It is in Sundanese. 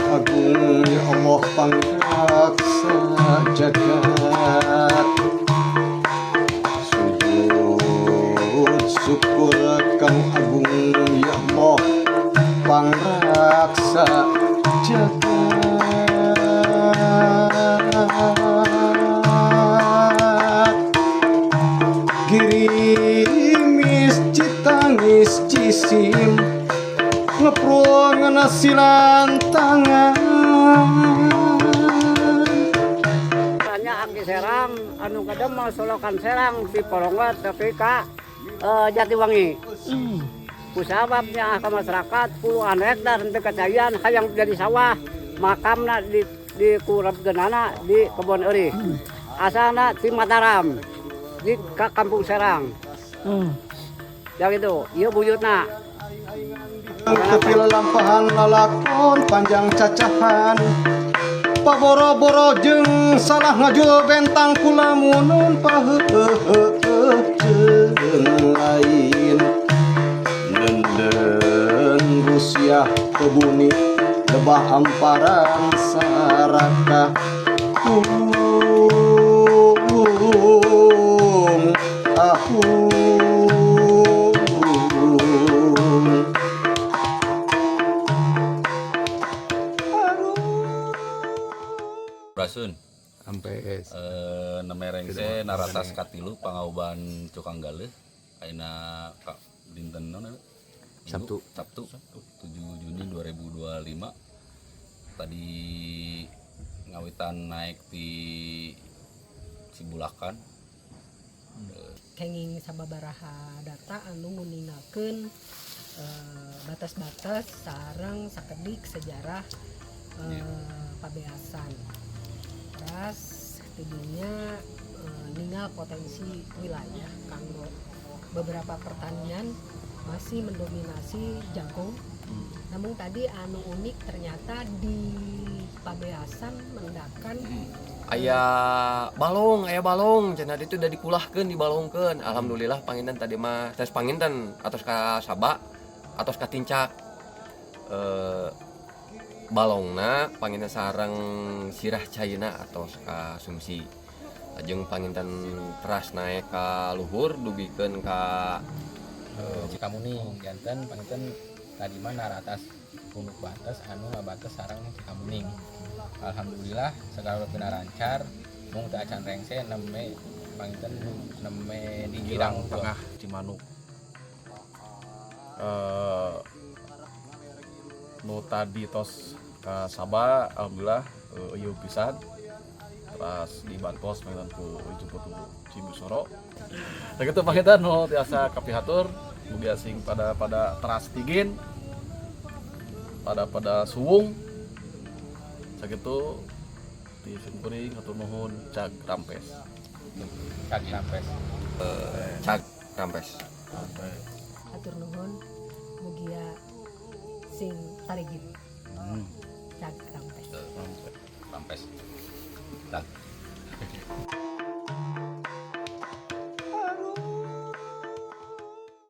Agung ya Allah pangraksa jagat. Sujud syukur kanu agung ya Allah pangraksa jagat. Girimis Citangis Cisim ngeprul ngena silantangan. Tanya Angki Serang anu kademel Solokan Serang di Porongwat tapi ka Jatiwangi. Kusababnya ke masyarakat puluhan hektar henteu kacaian hayang jadi sawah makamna di kurepkeunana di Kebon Eurih. Asalna di Mataram di ka Kampung Serang. Ya gitu, ieu buyutna. Tepi lalampahan lalakon panjang cacahan paboro-boro jeung salah ngajul bentang kulamunun paheueuh jeung lain nenden Rusia kebuni lebah amparan sarakah hung ahung. Rasun Ampes. Neme rengse naratas katilu pangauban Cukang Galeuh ayeuna ka dinten naon eta? Sabtu. Sabtu 7 Juni 2025. Tadi ngawitan naik di Cibulakan. Kenging sababaraha data anu nguningakeun batas-batas sareng sakedik sejarah pabeasan. Teras tidinya ningal potensi wilayah kanggo beberapa pertanian masih mendominasi jagung. Namun tadi anu unik ternyata di pabeasan mendakan aya balong cenah itu udah dikulahkeun dibalongkeun. Alhamdulillah panginten tadi mah tes panginten atos ka Saba atos ka Tincak. Balongna panginten sareng sirah caina atos ka sumsi. Lajeng panginten teras naek ka luhur dugikeun ka Cikamuning janten panginten tadi mah naratas punuk batas anu ngabates sareng Cikamuning. Alhamdulillah segala rupina lancar mung teu acan rengse nembe panginten nembe di Girang Tengah Cimanuk. Nu tadi tos ka Saba alhamdulillah ieu pisan. Teras dibantos panginten ku dijemput ku Cibusoro. Nah kitu panginten nu tiasa kapihatur mugi asing pada pada teras tigin pada pada suwung sakitu di simkuring hatur nuhun cag rampes. Cag rampes. Cag rampes. Hatur nuhun mugia sing taligin. Cag rampes. Rampes. Cag.